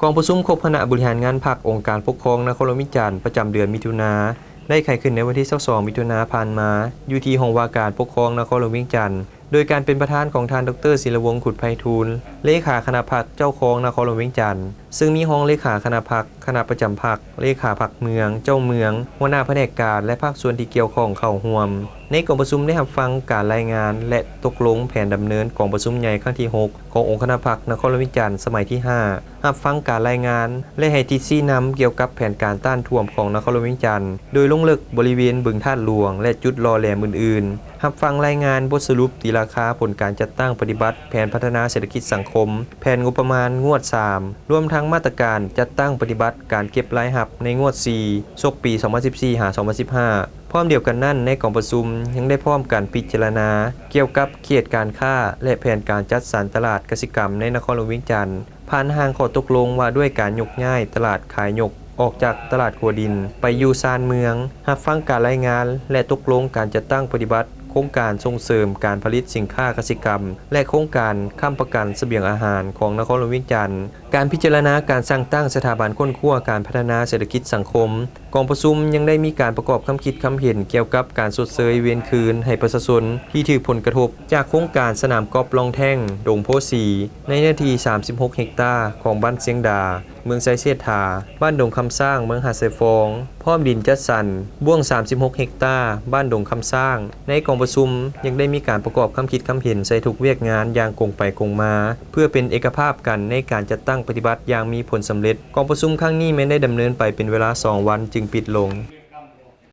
ກອງປະຊຸມຄົບຄະນະບໍລິຫານງານພັກອົງການປົກຄອງນະຄອນຫຼວງວຽງຈັນ ປະຈຳເດືອນມິຖຸນາ ໄດ້ໄຂຂຶ້ນໃນວັນທີຊາວສອງ ມິຖຸນາຜ່ານມາ ຢູ່ທີ່ຫ້ອງວ່າການປົກຄອງນະຄອນຫຼວງວຽງຈັນ ໂດຍການເປັນປະທານຂອງທ່ານ ດຣ ສິລະວົງ ຂຸດໄພທູນ ເລຂາຄະນະພັກເຈົ້າຄອງນະຄອນຫຼວງວຽງຈັນ ຊຶ່ງມີຮອງເລຂາຄະນະພັກ, ຄະນະປະຈຳພັກ, ເລຂາພັກເມືອງ, ເຈົ້າເມືອງ, ຫົວໜ້າພະແນກການ ແລະ ພາກສ່ວນທີ່ກ່ຽວຂ້ອງເຂົ້າຮ່ວມ. ໃນກອງປະຊຸມໄດ້ຮັບຟັງການລາຍງານ ແລະ ຕົກລົງແຜນດຳເນີນກອງປະຊຸມໃຫຍ່ຄັ້ງທີຫົກ ຂອງອົງຄະນະພັກນະຄອນຫຼວງວຽງຈັນສະໄໝທີຫ້າ, ຮັບຟັງການລາຍງານ ແລະ ໃຫ້ທິດຊີ້ນຳກ່ຽວກັບແຜນການຕ້ານຖ້ວມຂອງນະຄອນຫຼວງວຽງຈັນ ໂດຍລົງເລິກບໍລິເວນບຶງທາດຫຼວງ ແລະ ຈຸດຫຼໍ່ແຫຼມອື່ນໆ, ຮັບຟັງລາຍງານບົດສະຫຼຸບຕີລາຄາຜົນການຈັດຕັ້ງປະຕິບັດແຜນພັດທະນາເສດຖະກິດສັງຄົມ ແຜນງົບປະມານງວດສາມ ລວມທັງມາດຕະການຈັດຕັ້ງປະຕິບັດການເກັບລາຍຮັບໃນງວດສີ່ ສົກປີສອງພັນສິບສີ່ ຫາ ສອງພັນສິບຫ້າ. ພ້ອມດຽວກັນນັ້ນ, ໃນກອງປະຊຸມຍັງໄດ້ພ້ອມກັນພິຈາລະນາກ່ຽວກັບເຂດການຄ້າ ແລະ ແຜນການຈັດສັນຕະຫຼາດກະສິກຳໃນນະຄອນຫຼວງວຽງຈັນ ຜ່ານຮ່າງຂໍ້ຕົກລົງວ່າດ້ວຍການຍົກຍ້າຍຕະຫຼາດຂາຍຍົກອອກຈາກຕະຫຼາດຂົວດິນໄປຢູ່ຊານເມືອງ, ຮັບຟັງການລາຍງານ ແລະ ຕົກລົງການຈັດຕັ້ງປະຕິບັດໂຄງການສົ່ງເສີມການຜະລິດສິນຄ້າກະສິກຳ ແລະ ໂຄງການຄ້ຳປະກັນສະບຽງອາຫານຂອງນະຄອນຫຼວງວຽງຈັນ. ການພິຈາລະນາການສ້າງຕັ້ງສະຖາບັນຄົ້ນຄວ້າການພັດທະນາເສດຖະກິດສັງຄົມ, ກອງປະຊຸມຍັງໄດ້ມີການປະກອບຄຳຄິດຄຳເຫັນກ່ຽວກັບການຊົດເຊີຍເວນຄືນໃຫ້ປະຊາຊົນທີ່ຖືກຜົນກະທົບຈາກໂຄງການສະໜາມກອບລ່ອງແທ່ງດົງໂພສີ ໃນເນື້ອທີ່ສາມສິບຫົກເຮັກຕາຂອງບ້ານຊຽງດາ ເມືອງໄຊເສດຖາ, ບ້ານດົງຄຳຊ້າງ ເມືອງຫາດຊາຍຟອງ, ພ້ອມດິນຈັດສັນບ້ວງສາມສິບຫົກເຮັກຕາ ບ້ານດົງຄຳຊ້າງ. ໃນກອງປະຊຸມຍັງໄດ້ມີການປະກອບຄຳຄິດຄຳເຫັນໃສ່ທຸກວຽກງານຢ່າງກົງໄປກົງມາ ເພື່ອເປັນເອກະພາບກັນໃນການຈັດຕັ້ງປະຕິບັດຢ່າງມີຜົນສຳເລັດ. ກອງປະຊຸມຄັ້ງນີ້ແມ່ນໄດ້ດຳເນີນໄປເປັນເວລາສອງວັນຈຶ່ງປິດລົງ.